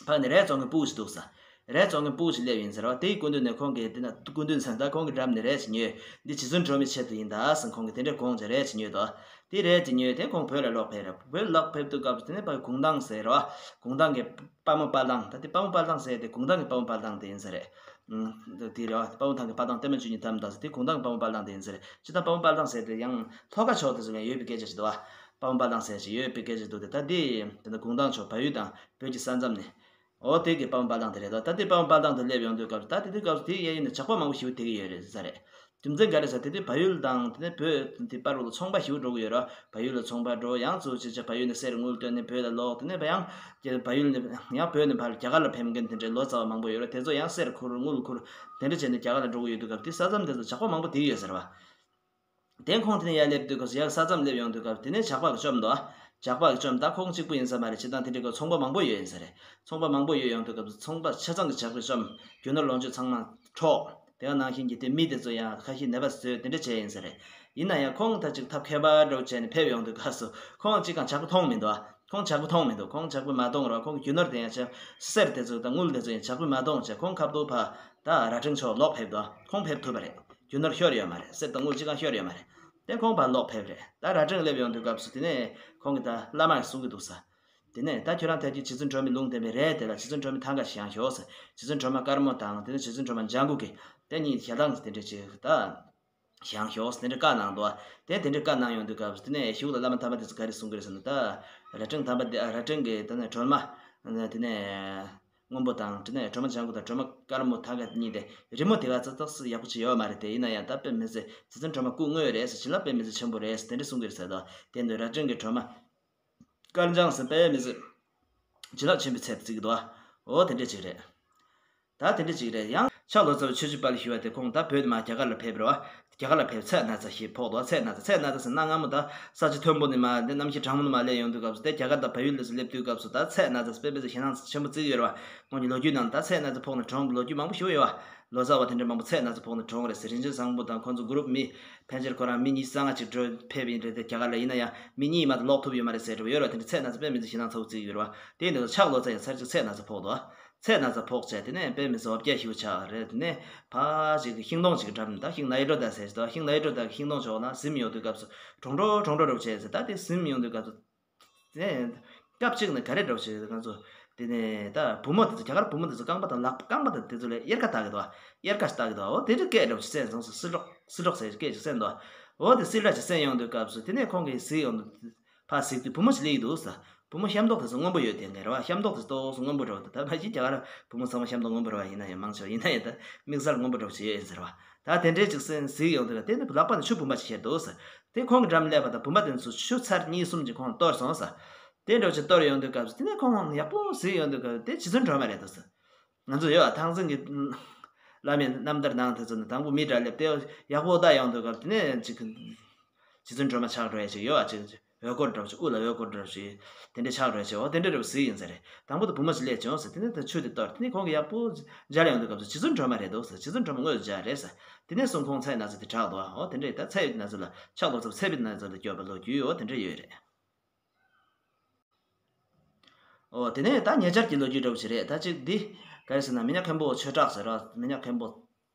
ཕར་ནས་རས་བཙོང་མཁན་སྤུ་གུ་ཞིག་འདུག་ཟེར། རས་བཙོང་མཁན་སྤུ་གུ་ཞིག་སླེབས་ཡིན་ཟེར་བ། དེའི་སྐུ་མདུན་ནས་ཁོང་གིས། དེ་ན་སྐུ་མདུན་ཟེར། ད་ཁོང་གི་འགྲམ་ནས་རས་ཅིག་ཉོས། འདི་རྗེ་བཙུན་སྒྲོལ་མའི་ཆེད་དུ་ཡིན་ད་ཟེར། ཁོང་གིས་དེ་འདྲ་དགོངས་བྱས་རས་ཅིག་ཉོས་འདུག་དེ་རས་དེ་ཉོས་ཏེ་ཁོང་བོད་ལ་ལོག་ཕེབས་རེད། བོད་ལ་ལོག་ཕེབས་དུས་སྐབས་སུ། དེ་ནས་ཕ་གི་གུང་ཐང་ཟེར་བ། གུང་ཐང་གི་དཔལ་མོ་དཔལ་ཐང་། ད་དེ་དཔལ་མོ་དཔལ་ཐང་ཟེར་དེ་གུང་ཐང་གི་དཔལ་མོ་དཔལ་ཐང་དེ་ཡིན་ས་རེད། ཨུམ། དེ་རེད་བ། དཔལ་མོ་ཐང་གི་དཔལ་ཐང་བརྟན་མ་བཅུ་གཉིས་དམ་དང་ཟེར་དེ་གུང་ཐང་གི་དཔལ་མོ་དཔལ་ཐང་དེ་ཡིན་ས་རེད། སྤྱིར་བཏང་དཔལ་མོ་དཔལ་ཐང་ཟེར་དེ་ཡང་ལྷོ་ཁ་ཕྱོགས་དེ་ཚོ་ལ་ཡོད་པའི་སྐད་ཆ་ཞིག་འདུག་བ། དཔལ་མོ་དཔལ་ཐང་ཟེར་ཞིག་ཡོད་པའི་སྐད་ཆ་འདུག་དེ་ད་དེ་དེ་ན་གུང་ཐང་ཕྱོགས་བལ་ཡུལ་དང་བོད་ཀྱི་ས་མཚམས་ནས། འོ་དེ་གི་དཔལ་མོ་དཔལ་ཐང་དེ་རེད་དོ། ད་དེ་དཔལ་མོ་དཔལ་ཐང་དུ་སླེབས་ཡོང་དུས་སྐབས་སུ། ད་དེ་དུས་སྐབས་སུ་དེའི་གཡས་གཡོན་ནས་ཇག་པ་མང་པོ་ཞིག་བསྡད་ཀྱི་ཡོད་རེད་ཟེར་ས་རེད། རྒྱུ་མཚན་ག་རེ་ཟེར་དེ་དུས་བལ་ཡུལ་དང་དེ་ནས་བོད་དེ་བར་དུ་ཚོང་པ་ཞིག་འགྲོ་གི་ཡོད་ར། བལ་ཡུལ་ལ་ཚོང་པ་འགྲོ། ཡང་གཙོ་ཆེ་ཆེ་བལ་ཡུལ་ནས་གསེར་དངུལ་བཏོན་ནས་བོད་ལ་ལོག་དེ་ནས་ཡང་བལ་ཡུལ་ནས་ཡང་བོད་ནས་ཕར་རྒྱ་གར་ལ་ཕེབས་མཁན་དེ་འདྲའི་ལོ་ཙཱ་བ་མང་པོ་ཡོད་ར། དེ་ཚོ་ཡང་གསེར་ཁུར་དངུལ་ཁུར་དེ་འདྲ་བྱས་ནས་རྒྱ་གར་ལ་འགྲོ་གི་ཡོད་དུས་སྐབས་དེ་ས་མཚམས་དེ་ཚོ་ཇག་པ་མང་པོ་བསྡད་ཡོད་ཟེར་བ། དེ་ཁོང་དེ་ནས་ཡར་སླེབས་དུས་སྐབས་སུ་ཡར་ས་མཚམས་སླེབས་ཡོང་དུས་སྐབས་དེ་ནས་ཇག་པ་གིས་བཅོམ་འདུག་ཇག་པ་གིས་བཅོམ། ད་ཁོང་གཅིག་པུ་ཡིན་ས་མ་རེད། སྤྱིར་བཏང་དེ་འདྲའི་སྐབས་ཚོང་པ་མང་པོ་ཡོད་ཡིན་ས་རེད། ཚོང་པ་མང་པོ་ཡོད་ཡོང་དུས་སྐབས་སུ་ཚོང་པ་ཆ་ཚང་གི་ཇག་པས་བཅོམ། རྒྱུ་ནོར་ལོངས་སྤྱོད་ཚང་མ་འཕྲོག་དེ་ག་ནང་བཞིན་གྱི་དེ་མི་དེ་ཚོ་ཡང་ཁ་ཤས་ནད་པ་བཟོས་དེ་འདྲ་བྱས་ཡིན་ས་རེད། ཡིན་ན་ཡང་ཁོང་ད་ཅིག་ཐབས་མཁས་པ་འདྲ་བོ་བྱས་ནས་ཕེབས་ཡོང་དུས་སྐབས་སུ་ཁོང་གཅིག་གང་ཇག་པ་མཐོང་མི་འདུག་ཁོང་ཇག་པ་མཐོང་མི་འདུག་ཁོང་ཇག་པས་མ་མཐོང་ར། ཁོང་གི་རྒྱུ་ནོར་དེ་ཡང་ཆ་གསེར་དེ་ཚོ་དང་དངུལ་དེ་ཚོ་ཡང་ཇག་པས་མ་མཐོང་བྱས་ཁོང་ཁ་ཐུག་ཕར་ད་རྭ་སྒྲེང་ཕྱོགས་ལོག་ཕེབས་འདུག་ཁོང་ཕེབས་ཐུབ་པ་རེད། རྒྱུ་ནོར་ཤོར་ཡོད་མ་རེད། གསེར་དང་དངུལ་གཅིག་གང་ཤོར་ཡོད་མ་རེད། དེ་ཁོང་ཕར་ལོག་ཕེབས་རེད། ད་རྭ་སྒྲེང་སླེབས་ཡོང་དུས་སྐབས་སུ་དེ་ནས་ཁོང་གིས་ད་བླ་མར་གསུང་གི་འདུག་ས། དེ་ནས་ད་ཁྱོད་རང་ཐད་ཀྱི་རྗེ་བཙུན་སྒྲོལ་མའི་ལུང་བསྟན་པའི་རེད། དེ་ལ་རྗེ་བཙུན་སྒྲོལ་མའི་ཐང་ག་ཞིག་ཡང་ཞོག་ཟེར། རྗེ་བཙུན་སྒྲོལ་མ་དཀར་མོ་དང་དེ་ནས་རྗེ་བཙུན་སྒྲོལ་མ་ལྗང་གུ་གི་དེ་གཉིས་ཞལ་ཐང་གི་དེ་འདྲ་ཅིག་ད་ཞིག་ཡང་ཞོག་ཟེར་དེ་འདྲ་བཀའ་གནང་འདུག་དེ་དེ་འདྲ་བཀའ་གནང་ཡོང་དུས་སྐབས་སུ་དེ་ནས་གཞུག་ལ་བླ་མ་དམ་པ་དེ་ཚོ་ག་རེ་གསུང་གི་རེད་ཟེར་ན། ད་རྭ་སྒྲེང་དམ་པ་དེ་རྭ་སྒྲེང་གི་དེ་ནས་སྒྲོལ་མ་དེ་ནས་སྔོན་པོ་དང་དེ་ནས་སྒྲོལ་མ་ལྗང་གུ་དང་སྒྲོལ་མ་དཀར་མོ་ཐང་ག་གཉིས་དེ་རི་མོ་དེ་ག་ཙག་ཙག་སུ་ཡག་པོ་ཅིག་ཡོད་མ་རེད། དེ་ཡིན་ན་ཡང་ད་དཔེ་མི་སྲིད་རྗེ་བཙུན་སྒྲོལ་མ་སྐུ་དངོས་རེད་ཟེར། བྱིན་རླབས་དཔེ་མི་སྲིད་ཆེན་པོ་རེད་ཟེར་དེ་འདྲ་གསུང་གི་རེད་ཟེར་དོ། དེ་འདི་རྭ་སྒྲེང་གི་སྒྲོལ་མ་དཀར་ལྗང་ཟེར་དཔེ་མི་སྲིད་བྱིན་རླབས་ཆེན་པོའི་ཚད་དུ་བརྩི་གི་འདུག་འོ་དེ་འདྲ་ཅིག་རེད། ད་དེ་འདྲ་ཅིག་རེད། ཡང་ཕྱག་ལོ་ཙཱ་བའི་ཆོས་རྗེ་དཔལ་ཞུ་བ་དེ་ཁོང་ད་བོད་ནས་མར་རྒྱ་གར་ལ་ཕེབས་རེད་བ། རྒྱ་གར་ལ་ཕེབས་ཚད་ན་ཚ་ཞིག་ཕོག་འདུག་ཚད་ན་ཚ་ཚད་ན་ཚ་ཟེར་ན་སྔ་མོ་ད་ས་ཆ་མཐོན་པོ་ནས་མར་འདི་གནམ་གཤིས་གྲང་མོ་ནས་མར་སླེབས་ཡོང་དུས་སྐབས་སུ་དེ་རྒྱ་གར་དང་བལ་ཡུལ་ལ་སླེབས་དུས་སྐབས་སུ་ད་ཚད་ན་ཚ་དཔེ་མི་སྲིད་ཞེད་སྣང་ཆེན་པོ་བརྩི་གི་ཡོད་རེད་བ། སྔོན་གྱི་ལོ་རྒྱུས་ནང་ད་ཚད་ན་ཚ་ཕོག་ནས་གྲོངས་པའི་ལོ་རྒྱུས་མང་པོ་ཞིག་ཡོད་བ། ལོ་ཙཱ་བ་དེ་འདྲ་མང་པོ་ཚད་ན་ཚ་ཕོག་ནས་གྲོངས་རེད་ཟེར། རིན་ཆེན་བཟང་པོ་དང་ཁོང་ཚོ་གུ་རུབ་མི་ཕལ་ཆེར་ཁོ་རང་མི་ཉི་ཤུ་རྩ་ལྔ་ཅིག་འགྲོ་ཕེབས་ཡིན་རེད་དེ་རྒྱ་གར་ལ། ཡིན་ན་ཡང་མི་གཉིས་མ་གཏོགས་ལོག་ཐུབ་ཡོད་མ་རེད་ཟེར་འདྲ་བོ་ཡོད་རེད་བ། དེ་འདྲ་ཚད་ན་ཚ་དཔེ་མི་སྲིད་ཞེད་སྣང་ཚ་པོ་བརྩི་གི་ཡོད་རེད་བ། དེ་ཡིན་དུས་ཕྱག་ལོ་ཙཱ་ཡང་ཚར་གཅིག་ཚད་ན་ཚ་ཕོག་འདུག་ཚད་ན་ཚ་ཕོག་བྱས་དེ་ནས་དཔེ་མི་སྲིད་འོ་བརྒྱལ་ཞེ་པོ་ཆགས་རེད། དེ་ནས་ཕར་ཅིག་ཤིང་སྡོང་ཅིག་གི་འགྲམ་ནས་ད་ཤིང་ནའི་ཏྲོ་ཏ་ཟེར་ཞིག་འདུག་ཤིང་ནའི་ཏྲོ་ཏ་གི་ཤིང་སྡོང་ཕྱོགས་ན་གཟིམ་ཡོང་དུས་སྐབས་སུ་གྲོང་ཁྲོ་གྲོང་ཁྲོ་འདྲ་བོ་བྱས་ཟེར། ད་དེ་གཟིམ་ཡོང་དུས་སྐབས་སུ། དེ་ནས་སྐབས་གཅིག་ནས་ག་རེ་འདྲ་བོ་བྱས་ང་ཚོ། དེ་ནས་ད་བུ་མོ་དེ་ཚོ་རྒྱ་གར་བུ་མོ་དེ་ཚོ་རྐང་པ་དང་ལག་པ་རྐང་པ་དང་དེ་ཚོ་ལ་གཡེར་ཁ་བཏགས་ཀྱི་འདུག་གཡེར་ཁ་ཞིག་བཏགས་ཀྱི་འདུག་འོ་དེ་འདྲ་སྐད་འདྲ་བོ་ཞིག་གསན་སོང་ཟེར། སིལ་སྒྲོག་སིལ་སྒྲོག་ཟེར་སྐད་ཅིག་གསན་འདུག་འོ་དེ་སིལ་སྒྲོག་ཅིག་གསན་ཡོང་དུས་སྐབས་སུ་དེ་ནས་ཁོང་གིས་གཟིགས་ཡོང་དུས་ཕར་གཟིགས་དུས་བུ་མོ་ཞིག་སླེབས་ཀྱི་འདུག་ཟེར། བུ་མོ་ཤ་མདོག་དེ་ཚོ་སྔོན་པོ་ཡོད་དེ་ངེས་རེད་བ། ཤ་མདོག་དེ་ཏོག་ཙམ་སྔོན་པོ་འདྲ་བོ་དང་། ད་ཕལ་ཆེར་རྒྱ་གར་བུ་མོ་ཚང་མ་ཤ་མདོག་སྔོན་པོ་རེད་བ། ཡིན་ན་ཡང་མང་ཆེ་བ་ཡིན་ན་ཡང་ད་དམིགས་བསལ་སྔོན་པོ་འདྲ་བོ་ཞིག་ཡོད་ཡིན་ཟེར་བ། ད་དེ་འདྲའི་ཅིག་གསན་གཟིགས་ཡོང་དུས་དེ་ནི་ལག་པ་ནས་ཆུ་བུམ་པ་ཅིག་ཁྱེར་འདུག་ཟེར། དེ་ཁོང་གི་འགྲམ་སླེབས་པ་དང་བུམ་པ་དེ་ཚོ་ཆུ་ཚར་གཉིས་གསུམ་ཅིག་ཁོང་གཏོར་སོང་ཟེར། དེ་འདྲ་ཅིག་གཏོར་ཡོང་དུས་སྐབས་སུ་དེ་ནས་ཁོང་ཡག་པོ་གཟིགས་ཡོང་དུས་སྐབས་དེ་རྗེ་བཙུན་སྒྲོལ་མ་རེད་འདུག་ཟེར། ང་ཚོ་ཡོད་པ་ཐང་ཟིང་གི་བླ་མའི་རྣམ་ཐར་ནང་དེ་ཚོ་ནི་དང་པོ་མི་འདྲ་སླེབས་ཏེ་ཡག་པོ་ལྟ་ཡོང་དུས་སྐབས་དེ་ནས་ཅིག་རྗེ་བཙུན་སྒྲོལ་མ་ཆགས་འགྲོ་ཡ་ཅིག་ཡོད་པ། ཅིག་འོད་སྐོར་འདྲ་བོ་ཞིག་དབུ་ལ་འོད་སྐོར་འདྲ་བོ་ཞིག་དེ་འདྲ་ཆགས་འགྲོ་ཡ་ཅིག་འོ་དེ་འདྲ་འདྲ་བོ་གཟིགས་ཡིན་ཟེར་རེད། དང་པོ་དེ་བུ་མོ་ཞིག་སླེབས་བྱུང་ཟེར། དེ་ནས་ད་ཆུ་དེ་གཏོར། དེ་ནས་ཁོང་གིས་ཡག་པོ་མཇལ་ཡོང་དུས་སྐབས་སུ་རྗེ་བཙུན་སྒྲོལ་མ་རེད་འདུག་ཟེར། རྗེ་བཙུན་སྒྲོལ་མ་དངོས་སུ་མཇལ་རེད་ཟེར། དེ་ནས་བཟུང་ཁོང་ཚད་ན་ཚ་དེ་དྲག་འདུག་འོ་དེ་འདྲ་ད་ཚད་ཡོད་ན་ཚ་ལ་ཕྱག་ལོ་ཙཱ་ཚད་པའི་ན་ཚ་ལ་སྐྱོབ་པ་ལོ་རྒྱུས་འོ་དེ་འདྲ་ཡོད་རེད། ཨོ་དེ་ནས་ད་ཉེ་ཆར་གྱི་ལོ་རྒྱུས་འདྲ་བོ་ཞིག་རེད། ད་ཅིག་འདི་ག་རེ་ཟེར་ན། མི་ཉག་མཁན་པོ་ཆོས་གྲགས་ཟེར་བ། མི་ཉག་མཁན་པོ་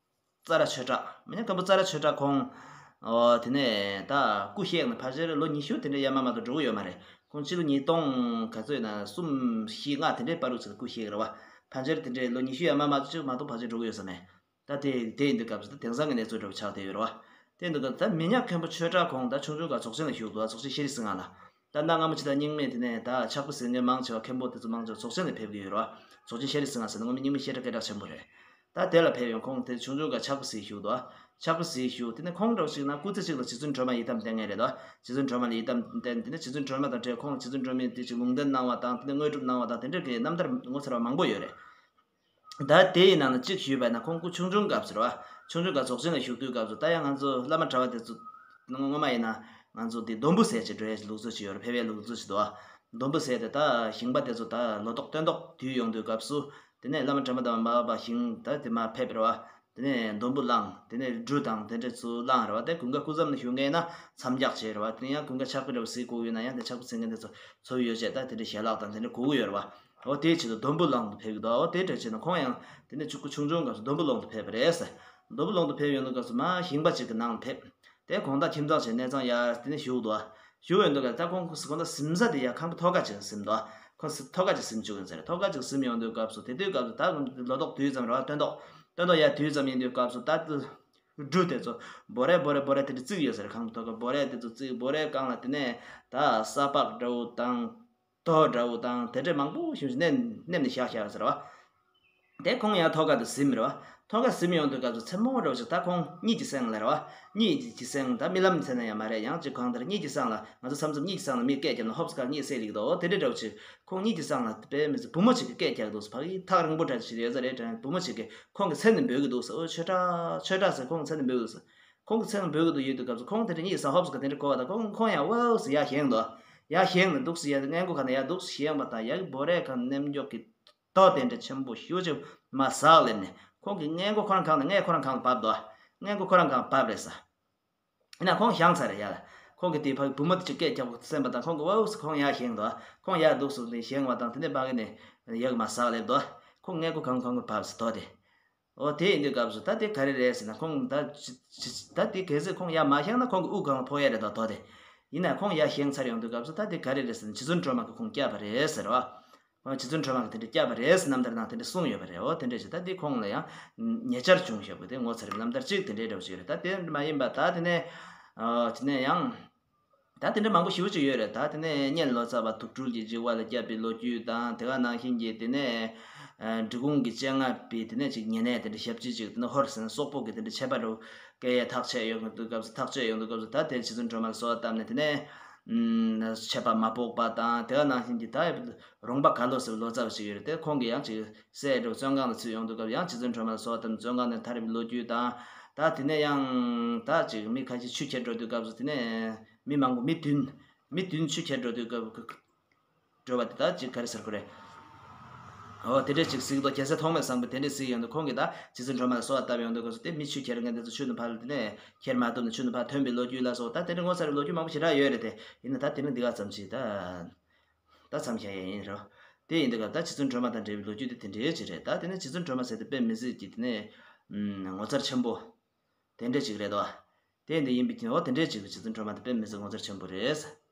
ཙ་ར་ཆོས་གྲགས། མི་ཉག་མཁན་པོ་ཙ་ར་ཆོས་གྲགས་ཁོང་། ཨོ་དེ་ནས་ད་སྐུ་གཤེགས་ནས་ཕལ་ཆེར་ལོ་ཉི་ཤུ་དེ་འདྲ་ཡར་མར་མ་གཏོགས་འགྲོ་གི་ཡོད་མ་རེད། ཁོང་ཕྱི་ལོ་ཉིས་སྟོང་ག་ཚོད་ཡིན་ན་གསུམ་བཞི་ལྔ་དེ་འདྲའི་བར་དུ་ཅིག་སྐུ་གཤེགས་རེད་བ། ཕལ་ཆེར་དེ་འདྲའི་ལོ་ཉི་ཤུ་ཡར་མར་མ་གཏོགས་ཅིག་མ་གཏོགས་ཕལ་ཆེར་འགྲོ་གི་ཡོད་ས་མེད། ད་དེ་དེ་ཡིན་དུས་སྐབས་སུ་ད་དེང་སང་གི་གནས་ཚུལ་འདྲ་བོ་ཆགས་བསྡད་ཡོད་རེད་བ། དེ་འདུག་ག་ད་མི་ཉག་མཁན་པོ་ཆོས་གྲགས་ཁོང་ད་ཆུང་ཆུང་སྒང་རྫོགས་ཆེན་ལ་བཞུགས་འདུག་རྫོགས་ཆེན་ཤེས་རིག་སིལ་སྒང་ལ། ད་གནའ་སྔ་མོ་ཅིག་ད་རྙིང་མའི་དེ་ནས་ད་ཕྱག་དཔེ་གཟིགས་མཁན་མང་ཆེ་བ་མཁན་པོ་དེ་ཚོ་མང་ཆེ་བ་རྫོགས་ཆེན་ལ་ཕེབས་ཀྱི་ཡོད་རེད་བ། རྫོགས་ཆེན་ཤེས་རིག་སིལ་སྒང་ཟེར་སྔོན་མའི་རྙིང་མའི་བཤད་གྲྭ་སྐད་གྲགས་ཆེན་པོ་རེད། ད་དེ་ལ་ཕེབས་ཡོང་། ཁོང་དེ་ཆུང་ཆུང་སྒང་ཕྱག་དཔེ་གཟིགས་བཞུགས་འདུག་ཕྱག་དཔེ་གཟིགས་བཞུགས། དེ་ནས་ཁོང་འདྲ་བོ་ཞིག་ན་སྐུ་ཚེ་གཅིག་ལ་རྗེ་བཙུན་སྒྲོལ་མ་ཡི་དམ་བསྟེན་མཁན་རེད་དོ། རྗེ་བཙུན་སྒྲོལ་མ་ལ་ཡི་དམ་བསྟེན། དེ་ནས་རྗེ་བཙུན་སྒྲོལ་མ་དང་འབྲེལ་ཁོང་རྗེ་བཙུན་སྒྲོལ་མས་དེ་ཅིག་ལུང་བསྟན་གནང་བ་དང་དེ་ནས་དངོས་གྲུབ་གནང་བ་དང་དེ་འདྲ་གི་རྣམ་ཐར་ངོ་མཚར་བ་མང་པོ་ཡོད་རེད། ད་དེ་ཡི་ནང་ནས་གཅིག་ཞུས་པ་ཡིན་ན་ཁོང་སྐུ་ཆུང་ཆུང་སྐབས་སུ་རེད་བ། ཆུང་ཆུང་སྐབས་རྫོགས་ཆེན་ལ་བཞུགས་དུས་སྐབས་སུ་ད་ཡང་ང་ཚོ་བླ་མ་གྲྭ་བ་དེ་ཚོ་སྔོན་མ་ཡིན་ན་ང་ཚོ་དེ་སྡོང་བུ་ཟས་ཅིག་འགྲོ་ཡས་ལུགས་སྲོལ་ཅིག་ཡོད་རེད། ཕེབས་ཡས་ལུགས་སྲོལ་ཅིག་འདུག་བ། སྡོང་བུ་ཟས་དེ་ད་ཞིང་པ་དེ་ཚོ་ད་ལོ་ཏོག་སྟོན་ཐོག་དུས་ཡོང་དུས་སྐབས་སུ་དེ་ནས་བླ་མ་གྲྭ་མ་དང་མ་བབས་པ་ཞིང་ད་དེ་མར་ཕེབས་རེད་བ། དེ་ནས་སྡོང་བུ་བླངས། དེ་ནས་འབྲུ་དང་དེ་འདྲ་ཚོ་བླངས་རེད་བ། དེ་དགུན་ཁ་སྐུ་མཚམས་ནས་བཞུགས་མཁན་ན་མཚམས་རྒྱག་བྱས་རེད་བ། དེ་ནས་ཡང་དགུན་ཁ་ཕྱག་དཔེ་འདྲ་བོ་གཟིགས་དགོས་ཡོད་ན་ཡང་དེ་ཕྱག་དཔེ་གཟིགས་མཁན་དེ་ཚོ་ཚོ་ཡོད་བྱས་ད་དེ་འདྲ་ཞལ་ལག་དང་དེ་འདྲ་དགོས་ཀྱི་ཡོད་རེད་བ། འོ་དེའི་ཆེད་དུ་སྡོང་བུ་བླངས་ཏེ་ཕེབས་ཀྱི་འདུག་འོ་དེ་འདྲ་བྱས་ན་ཁོང་ཡང་དེ་ནས་ཆུ་སྐུ་ཆུང་ཆུང་སྐབས་སུ་སྡོང་བུ་བླངས་ཏེ་ཕེབས་པ་རེད་ཟེར། སྡོང་བུ་བླངས་ཏེ་ཕེབས་ཡོང་དུས་སྐབས་སུ་མར་ཞིང་པ་ཅིག་གི་ནང་ལ་ཕེབས། དེ་དགོང་དག་ཁྱིམ་ཚང་ཞིག་གནས་ཚང་ཡར་དེ་ནས་བཞུགས་འདུག་བཞུགས་ཡོང་དུས་སྐབས་ད་ཁོང་དགོང་དག་གཟིམ་ས་དེ་ཡར་ཁང་པ་ཐོག་ཁ་ཅིག་གཟིམ་འདུག་ཁོང་ཐོག་ཁ་ཅིག་གཟིམ་བཅུག་ཡིན་ཟེར། ཐོག་ཁ་ཅིག་གཟིམ་ཡོང་དུས་སྐབས་སུ་དེ་དུས་སྐབས་སུ་ད་ལོ་ཏོག་དུས་ཙམ་རེད་བ། སྟོན་ཐོག་སྟོན་ཐོག་ཡར་དུས་ཙམ་ཡིན་དུས་སྐབས་སུ་ད་འབྲུ་དེ་ཚོ་བོ་རས་བོ་རས་བོ་རས་དེ་འདྲ་བརྩིགས་ཡོད་ཟེར། ཁང་པ་ཐོག་ཁ་བོ་རས་དེ་ཚོ་བརྩིགས། བོ་རས་སྒང་ལ་དེ་ནས་ད་ས་ཕག་འདྲ་བོ་དང་། རྡོ་འདྲ་བོ་དང་དེ་འདྲ་མང་པོ་ཞིག་མནན་མནན་ནས་བཞག་བཞག་ཟེར་བ། དེ་ཁོང་ཡང་ཐོག་ཁ་དུ་གཟིམས་རེད་བ། ཐོག་ཁ་གཟིམས་ཡོང་དུས་སྐབས་སུ་མཚན་མོ་འདྲ་བོ་ཞིག་ད་ཁོང་གཉིད་ཀྱི་སེང་ལ་རེད་བ། གཉིད་ཀྱི་སེང་ད་རྨི་ལམ་ཟེར་ན་ཡང་མ་རེད། ཡང་ཅིག་གང་ལྟར་གཉིད་ཀྱི་སེང་ལ་ང་ཚོ་མཚམས་མཚམས་གཉིད་ཀྱི་སེང་ལ་མི་སྐད་རྒྱབ་ན་ཧོབ་སི་ཀ་གཉིད་སད་ལེ་གི་འདུག་འོ་དེ་འདྲ་འདྲ་བོ་ཅིག་ཁོང་གཉིད་ཀྱི་སེང་ལ་དཔེ་མི་སྲིད་བུ་མོ་ཅིག་གིས་སྐད་རྒྱག་འདུག་ཟེར། ཕ་གི་ཐག་རིང་པོ་འདྲ་ཞིག་ཡོད་ས་རེད་དྲན། བུ་མོ་ཅིག་གིས་ཁོང་གི་མཚན་ནས་འབོད་གི་འདུག་ཟེར། ཨོ་ཆོས་གྲགས་ཆོས་གྲགས་ཟེར་ཁོང་གི་མཚན་ནས་འབོད་གི་འདུག་ཟེར། ཁོང་གི་མཚན་ནས་འབོད་གི་འདུག་ཡོད་དུས་སྐབས་སུ་ཁོང་དེ་འདྲ་གཉིད་སེང་ཧོབ་སི་ཀ་དེ་འདྲ་གོ་བ་དང་ཁོང་ཁོང་ཡང་ཝའོ་ཟེར་ཡར་བཞེངས་འདུག་ཡར་བཞེངས་ནས་འདུག་སེ་ཡར་སྔས་མགོ་ཁ་ནས་ཡར་འདུག་སེ་བཞེངས་པ་དང་ཡར་གི་སྦོ་རས་ཁ་ནས་མཉམ་འཇོག་གི་རྡོ་དེ་འདྲ་ཆེན་པོ་ཞེ་པོ་ཅིག་མར་ཟགས་ལེབ་ནས་ཁོང་གི་སྔས་མགོ་ཁོ་རང་གང་ལ་སྔས་ཁོ་རང་གང་ལ་བབས་འདུག་སྔས་མགོ་ཁོ་རང་གང་ལ་བབས་རེད་ཟེར། ཡིན་ན་ཁོང་བཞེངས་ཚར་རེད་ཡ་ལ། ཁོང་གི་དེ་ཕ་བུ་མོ་དེ་ཅིག་སྐད་རྒྱག་གོ་གསན་པ་དང་ཁོང་གི་ཝའོ་ཟེར་ཁོང་ཡར་བཞེངས་འདུག་ཁོང་ཡར་འདུག་སེ་ནས་བཞེངས་པ་དང་དེ་ནས་ཕ་གི་ནས་ཡར་གི་མར་ཟགས་ལེབ་འདུག་ཁོང་སྔས་མགོ་གང་གང་གི་བབས་ཟེར་རྡོ་དེ། འོ་དེ་ཡིན་དུས་སྐབས་སུ་ད་དེ་ག་རེ་རེད་ཟེར་ན་ཁོང་ད་ཅི་ཅི་ད་དེ་གལ་སྲིད་ཁོང་ཡར་མ་བཞེངས་ན་ཁོང་གི་དབུགས་སྒང་ལ་ཕོག་ཡ་རེད་ད་རྡོ་དེ། ཡིན་ན་ཁོང་ཡར་བཞེངས་ཚར་ཡོང་དུས་སྐབས་སུ་ད་དེ་ག་རེ་རེད་ཟེར་ན་རྗེ་བཙུན་སྒྲོལ་མ་གིས་ཁོང་བསྐྱབས་པ་རེད་ཟེར་བ། ཁོང་རྗེ་བཙུན་སྒྲོལ་མ་གིས་དེ་འདྲ་བསྐྱབས་པ་རེད་ཟེར་རྣམ་ཐར་ནང་དེ་འདྲ་གསུངས་ཡོད་པ་རེད། འོ་དེ་འདྲ་ཞིག་ད་དེ་ཁོང་ལ་ཡང་ཉེ་ཆར་བྱུང་བཞག་པ་དེ་ངོ་མཚར་བའི་རྣམ་ཐར་གཅིག་དེ་འདྲའི་འདྲ་བོ་ཞིག་རེད། ད་དེ་མ་ཡིན་པ་ད་དེ་ནས་ཨ་དེ་ནས་ཡང་། ད་དེ་འདྲ་མང་པོ་ཞེ་པོ་ཅིག་ཡོད་རེད། ད་དེ་ནས་གཉན་ལོ་ཙཱ་བ་དུག་སྦྲུལ་གྱི་འཇིགས་པ་ལ་བསྐྱབས་པའི་ལོ་རྒྱུས་དང་དེ་ག་ནང་བཞིན་གྱི་དེ་ནས་ཨ་འབྲི་གུང་གི་སྤྱན་སྔ་བའི་དེ་ནས་ཅིག་ཉེ་གནས་དེ་འདྲ་ཞབས་ཕྱི་ཅིག་དེ་ནས་ཧོར་ཟེར་ན་སོག་པོ་གི་དེ་འདྲ་ཆད་པ་འདྲ་བོ་བཀལ་ཡས་ཐག་ཆད་ཡོང་དུས་སྐབས་སུ་ཐག་ཆོད་ཡོང་དུས་སྐབས་སུ་ད་དེ་རྗེ་བཙུན་སྒྲོལ་མ་ལ་གསོལ་བ་བཏབ་ནས་དེ་ནས་ཨུམ་ཆད་པ་མ་ཕོག་པ་དང་དེ་ག་ནང་བཞིན་གྱི་ད་རོང་པ་ག་ལོ་ཟེར་བའི་ལོ་ཙཱ་བ་ཅིག་ཡོད་རེད། དེ་ཁོང་གིས་ཡང་ཅིག་སྲས་འདྲ་བོ་བཙོན་ཁང་ལ་ཚུད་ཡོང་དུས་སྐབས་ཡང་རྗེ་བཙུན་སྒྲོལ་མ་ལ་གསོལ་བ་བཏབ་ནས་བཙོན་ཁང་ནས་ཐར་བའི་ལོ་རྒྱུས་དང་། ད་དེ་ནས་ཡང་ད་ཅིག་མི་ཁ་ཤས་ཆུ་འཁྱེར་འགྲོ་དུས་སྐབས་སུ་དེ་ནས་མི་མང་པོ་མི་བདུན། མི་བདུན་ཆུ་འཁྱེར་འགྲོ་དུས་སྐབས་འགྲོ་བ་དེ་ད་ཅིག་ག་རེ་ཟེར་དགོས་རེད། འོ་དེ་འདྲས་ཅིག་གཟིགས་དོ། རྒྱལ་སྲས་ཐོགས་མེད་བཟང་པོས་དེ་འདྲས་གཟིགས་ཡོང་དུས་ཁོང་གིས་ད་རྗེ་བཙུན་སྒྲོལ་མ་ལ་གསོལ་བ་བཏབ་ཡོང་དུས་སྐབས་སུ་དེ་མི་ཆུ་འཁྱེར་མཁན་དེ་ཚོ་ཆུ་ནང་ཕར་ལ་དེ་ནས་འཁྱེར་མ་ཐུབ་ནས་ཆུ་ནང་ཕར་ཐོན་པའི་ལོ་རྒྱུས་ལ་སོགས་ད་དེ་འདྲས་ངོ་མཚར་བའི་ལོ་རྒྱུས་མང་པོ་ཞེ་དྲག་ཡོད་རེད་དེ། ཡིན་ན་ད་དེ་ནི་འདི་ག་ཙམ་ཞིག་ད་ད་མཚམས་བཞག་ཡས་ཡིན་རོ། དེ་ཡིན་དུས་སྐབས་ད་རྗེ་བཙུན་སྒྲོལ་མ་དང་འབྲེལ་བའི་ལོ་རྒྱུས་དེ་དེ་འདྲས་ཅིག་རེད། ད་དེ་ནས་རྗེ་བཙུན་སྒྲོལ་མ་ཟེར་དེ་དཔེ་མི་སྲིད་ཀྱི་དེ་ནས་ངོ་མཚར་ཆེན་པོ་དེ་འདྲས་ཅིག་རེད་དོ། དེ་འདྲ་ཡིན་པའི་རྐྱེན་འོ་དེ་འདྲའི་ཅིག་རྗེ་བཙུན་སྒྲོལ་མ་དེ་དཔེ་མི་སྲིད་ངོ་མཚར་ཆེན་པོ་རེད།